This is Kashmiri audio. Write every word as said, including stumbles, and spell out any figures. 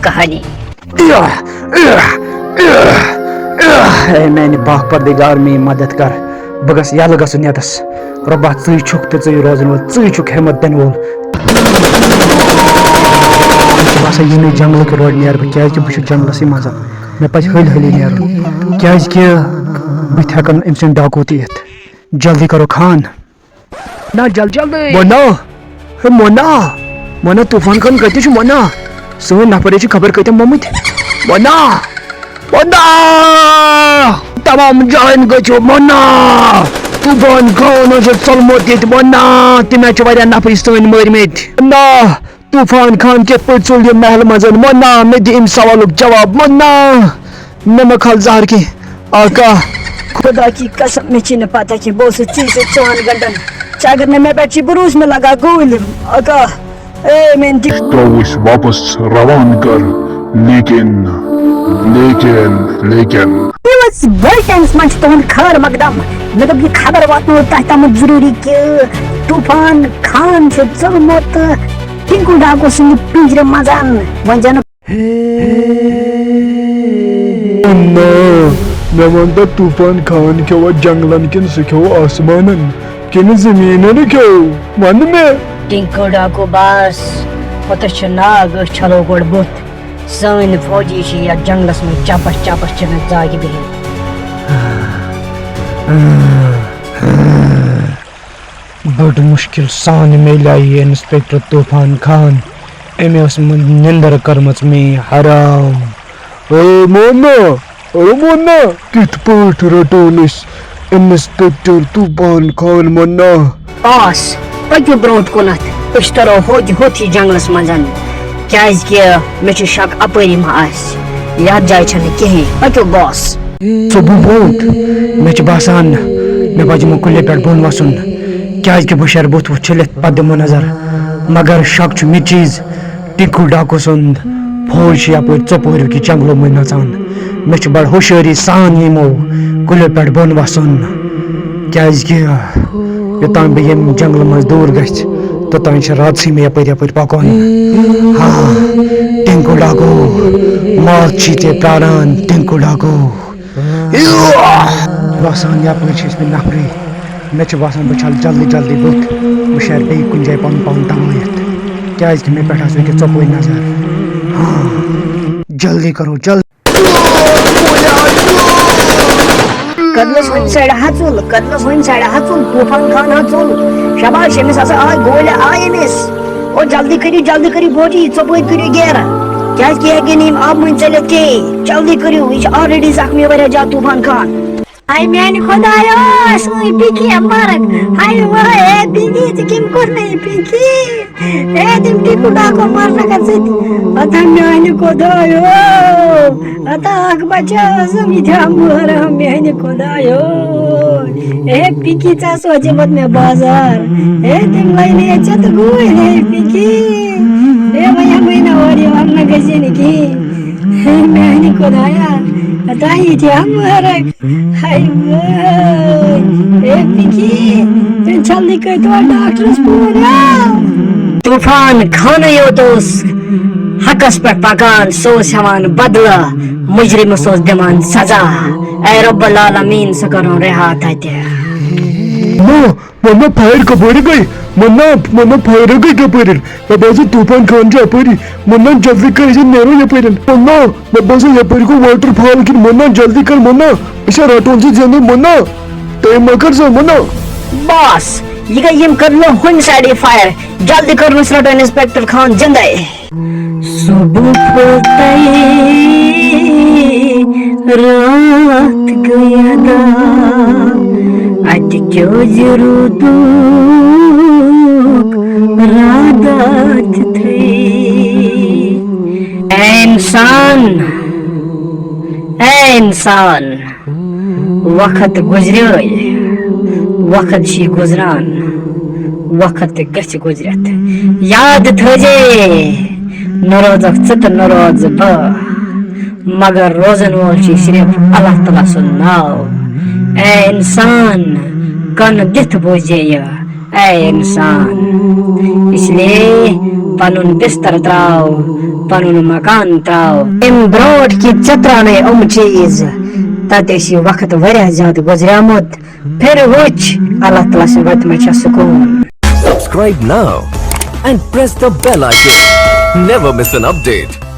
کہانی۔ اے میانہِ پاک پردگار، میٲنۍ مدد کر، بہٕ گژھٕ یلہٕ گژھُن یتس۔ رۄبا، ژٕے چھُکھ تہٕ ژٕے روزن وول، ژٕے چھُکھ ہمت دِنہٕ وول۔ مےٚ چھُ باسان، ییٚمہِ جنگلہٕ کہِ روڈٕ نیرٕ بہٕ، کیازِ کہِ بہٕ چھُس جنگلسٕے منٛز۔ مےٚ پزِ ہلۍ ہلۍ نیرُن، کیازِ کہِ بہٕ تہِ ہٮ۪کن أمۍ سٕنٛدۍ ڈاکوٗ تہِ یِتھ۔ جلدی کرو خان۔ نا جل جلدی۔ مونا، ہے مونا، مونا، طوفان خان کتہِ چھُ مونا؟ سٲنۍ نفر چھِ خبر کۭتیاہ مۄمٕتۍ۔ مونا، مونا، تمام جاین گٔژھِو مونا۔ طوفان خان چھُ ژوٚلمُت ییٚتہِ مونا، تٔمۍ چھِ واریاہ نفر سٲنۍ مٲرمٕتۍ۔ مونا، طوفان خان کِتھ پٲٹھۍ ژوٚل یہِ محل منٛز؟ مونا، مےٚ دِ اَمہِ سوالُک جواب۔ مونا، مےٚ مہ کھال زہر کینٛہہ۔ آقا۔ خدا کی قسم، مےٚ چھِ نہٕ پتہ کینٛہہ، بہٕ اوسُس ژےٚ سۭتۍ ژۄن گھنٹن۔ ژےٚ اگر نہٕ مےٚ پٮ۪ٹھ چھِ بروسہٕ، مےٚ لگا گوٗلۍ۔ آقا، اے میٛانہِ دِ۔ ترٛووُس واپس روان کر، لیکن، لیکن، لیکن۔ یہِ اوس بٔڑ ٹینس منٛز چھُ تُہُنٛد خٲر مقدم۔ مےٚ دوٚپ، یہِ خبر واتناوو تۄہہِ تامَتھ ضروٗری کہِ طوفان خان چھُ ژوٚلمُت ٹِنکو ڈاکو سٕنٛدِ پِنجرِ منٛز۔ وۄنۍ زَن نہ، مےٚ وَن تہٕ، طوفان خان کھیوٚوا جنگلن کِنہٕ سُہ کھیوٚو آسمانن کِنہٕ زٔمیٖنن کھیوٚو؟ وَن مےٚ۔ ٹِنکو ڈاکو باس، پوٚتُس چھُ ناگ، أسۍ چھلو گۄڈٕ بُتھ۔ سٲنۍ فوجی چھِ یَتھ جنگلس منٛز چپس چپس چھِنہٕ زاگہِ بِہِتھ۔ بٔڑ مُشکِل سان میلیٛاے یہِ انسپیکٹر طوفان خان۔ أمۍ ٲس مےٚ نِندٕر کٔرمٕژ میٛٲنۍ حرام۔ اے مونا، اے مونا، کِتھ پٲٹھۍ رَٹون أسۍ انسپیکٹر طوفان خان مونا؟ باس، پٔکِو برونٛٹھ کُنتھ، أسۍ ترو ہوٚتہِ ہوٚتھ یہِ جنگلس منٛز، کیازِ کہِ مےٚ چھُ شک اپٲری ما آسہِ، یتھ جایہِ چھنہٕ کِہیٖنۍ۔ پٔکِو باس۔ ژوٚبوٗ بوٗٹ، مےٚ چھُ باسان، مےٚ پزِ یِمن کُلٮ۪ن پٮ۪ٹھ بۄن وسُن، کیازِ کہِ بہٕ شرٕ بُتھ وُتھ چھٔلِتھ، پتہٕ دِمو نظر۔ مگر شک چھُ مےٚ چیٖز، ٹِنکو ڈاکو سُنٛد فوج چھُ یپٲرۍ ژۄپٲرۍ کہِ جنگلو مٔنٛزۍ نژان۔ مےٚ چھُ بڑٕ ہوشیٲری سان یِمو کُلٮ۪و پٮ۪ٹھ بۄن وسُن، کیازِ کہِ یوٚتام بہٕ ییٚمہِ جنگلہٕ منٛز دوٗر گژھِ، توٚتام چھِ راتسٕے مےٚ یپٲرۍ یپٲرۍ پکُن۔ ہاں، ٹِنکو ڈاکو، موت چھِ ژےٚ پراران، ٹِنکو ڈاکو۔ باسان، یپٲرۍ چھِ ٲسۍ مٕتۍ نفرٕے۔ مےٚ چھُ باسان، بہٕ چھَلہٕ جلدی جلدی بُتھ، بہٕ شیرٕ بیٚیہِ کُنہِ جایہِ پنُن پان دبٲیِتھ، کیازِ کہِ مےٚ پٮ۪ٹھ آسہِ وٕنکیٚس ژۄپٲرۍ نظر۔ ہاں، جلدی کرو، جلدی۔ کٔرنَس وۄنۍ سایڈٕ ہَژُل، کٔرنَس وۄنۍ سایڈٕ ہَژُل، طوفان خان ہَژُل۔ شاباش، أمِس ہسا آے گولہِ، آے أمِس۔ او جلدی کٔرِو، جلدی کٔرِو، بوجی، ژۄپٲرۍ کٔرِو گیرٕ۔ کیازِ کہِ یہِ ہیٚکہِ نہٕ یِم آبہٕ مٔنٛزۍ ژٔلِتھ کِہیٖنۍ۔ جلدی کٔرِو، یہِ چھُ already زخمی واریاہ زیادٕ طوفان خان۔ ہاے میانہِ خۄدایو، سٲنۍ پِکی مرٕگ۔ ہاے وٲے، اے پِکی، ژےٚ کٔمۍ کوٚر مےٚ یہِ پِکی؟ اے تٔمۍ ٹِکُن ڈاکو مر نہ کر ژٕ تہِ۔ ہتا میانہِ خۄدایو، ہتا اکھ بچہٕ ٲسٕم، یہِ تہِ ہا مٲرٕم میانہِ خۄدایو۔ اے پِکی، ژےٚ سوزے پتہٕ مےٚ بازار۔ اے تٔمۍ لٲنہِ ژےٚ تہٕ گوٗرۍ، اے پِکی۔ اے وۄنۍ ہٮ۪مٕے نہٕ اورٕ یور نہ گژھِ نہٕ کِہیٖنۍ۔ اے میانہِ خۄدایا، ہتا یہِ تہِ ہا مٲرٕم۔ ہاے وٲے، اے پِکی، تیٚلہِ چھَلنٕے کٔرۍ تو ڈاکٹرس پوٗرٕ۔ طوفان خانٕے یوت اوس حقس پٮ۪ٹھ پکان، سُہ اوس ہٮ۪وان بدلہٕ، مجرمس اوس دِوان سزا۔ اے رب العالمین، سُہ کرُن رہا تتہِ۔ مو، مو، مو، فائر کپٲرۍ گٔے؟ مو نا، مو نا، فائر گٔے کپٲرۍ؟ مےٚ باسان طوفان خان چھُ اپٲری۔ مو نا، جلدی کٔرۍ، أسۍ نیرو یپٲرۍ۔ مو نا، مےٚ باسان، یپٲرۍ گوٚو واٹر فال کِنۍ۔ مو نا، جلدی کر، مو نا۔ أسۍ ہا رٹون ژٕ زِندٕ، مو نا۔ ٹایم مہ کر زیادٕ، مو نا۔ باس، یہِ گٔے، یِم کٔرۍ مےٚ ہُمہِ سایڈٕ فائر۔ جلدی کر، أسۍ رٹو انسپیکٹر خان زِندَے۔ صبح پھوٚلتے رات گٔے ادا، اتہِ کیٛازِ روٗدُکھ رادات تھٔے؟ اے انسان، اے انسان، وقت گُزریے، وقت چھُے گُزران، وقت تہِ گژھِ گُزرِتھ۔ یاد تھٲیزے، نہ روزکھ ژٕ تہٕ نہ روزٕ بہٕ، مگر روزن وول چھُے صرف اللہ تعالیٰ سُنٛد ناو۔ اے انسان، کن دِتھ بوزے یہِ۔ اے انسان، اس لیے پنُن بستر تراو، پنُن مکان تراو۔ امہِ برونٛٹھ کہِ ژےٚ تراونَے یِم چیٖز، تتہِ ٲسی وقت واریاہ زیادٕ گُزریومُت۔ پھر وٕچھ، اللہ تعالیٰ سٕنٛدِ وتہِ منٛز چھا سکوٗن۔ Subscribe now and press the bell icon. Never miss an update.